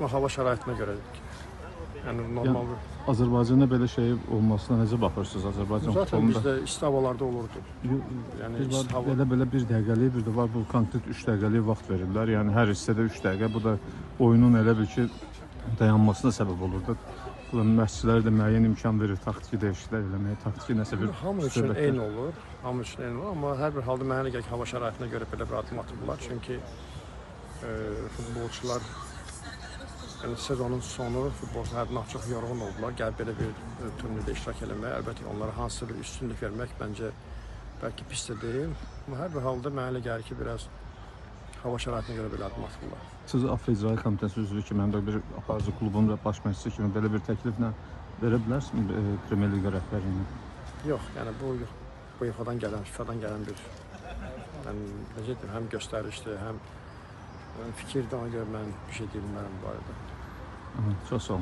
Amma hava şəraitinə görə, yəni normal bir. Azərbaycanda belə şey olmasına necə baxırsınız? Azərbaycan Zaten futbolunda bizdə isti havalarda olurdu. Yəni Bir var, isti hava. belə bir dəqiqəlik, bir də var bu konkret 3 dəqiqəlik vaxt verirlər. Yəni hər hissədə 3 dəqiqə. Bu da oyunun elə bil ki dayanmasına səbəb olur da. Bu da məşqçilərə də müəyyən imkan verir taktiki dəyişikliklər eləməyə, taktiki nəsə bir Hamı üçün söhbətlər. eyni olur. Hamı üçün eyni olur, amma hər bir halda mənə elə gəlir ki, hava şəraitinə görə belə bir addım atıblar. Çünki futbolçular, yəni sezonun sonu futbolçular həddindən çox yorğun oldular. Gəlib belə bir turnirdə iştirak eləmək, əlbəttə ki, onlara hansısa bir üstünlük vermək məncə bəlkə pis də deyil. Amma hər bir halda mənə elə gəlir ki, biraz hava şəraitinə görə belə addım atıblar. Siz AFF İcra Komitəsi üzvü kimi, həm də bir aparıcı klubun və baş məşqçisi kimi belə bir təkliflə verə bilərsiniz Premyer Liqa rəhbərliyinə? Yox, yəni bu UEFA-dan gələn, FIFA-dan gələn bir, yəni necə deyim, həm göstərişdir, həm fikirdir, ona görə mən bir şey deyə bilmərəm bu barədə. Aha, çox sağ olun.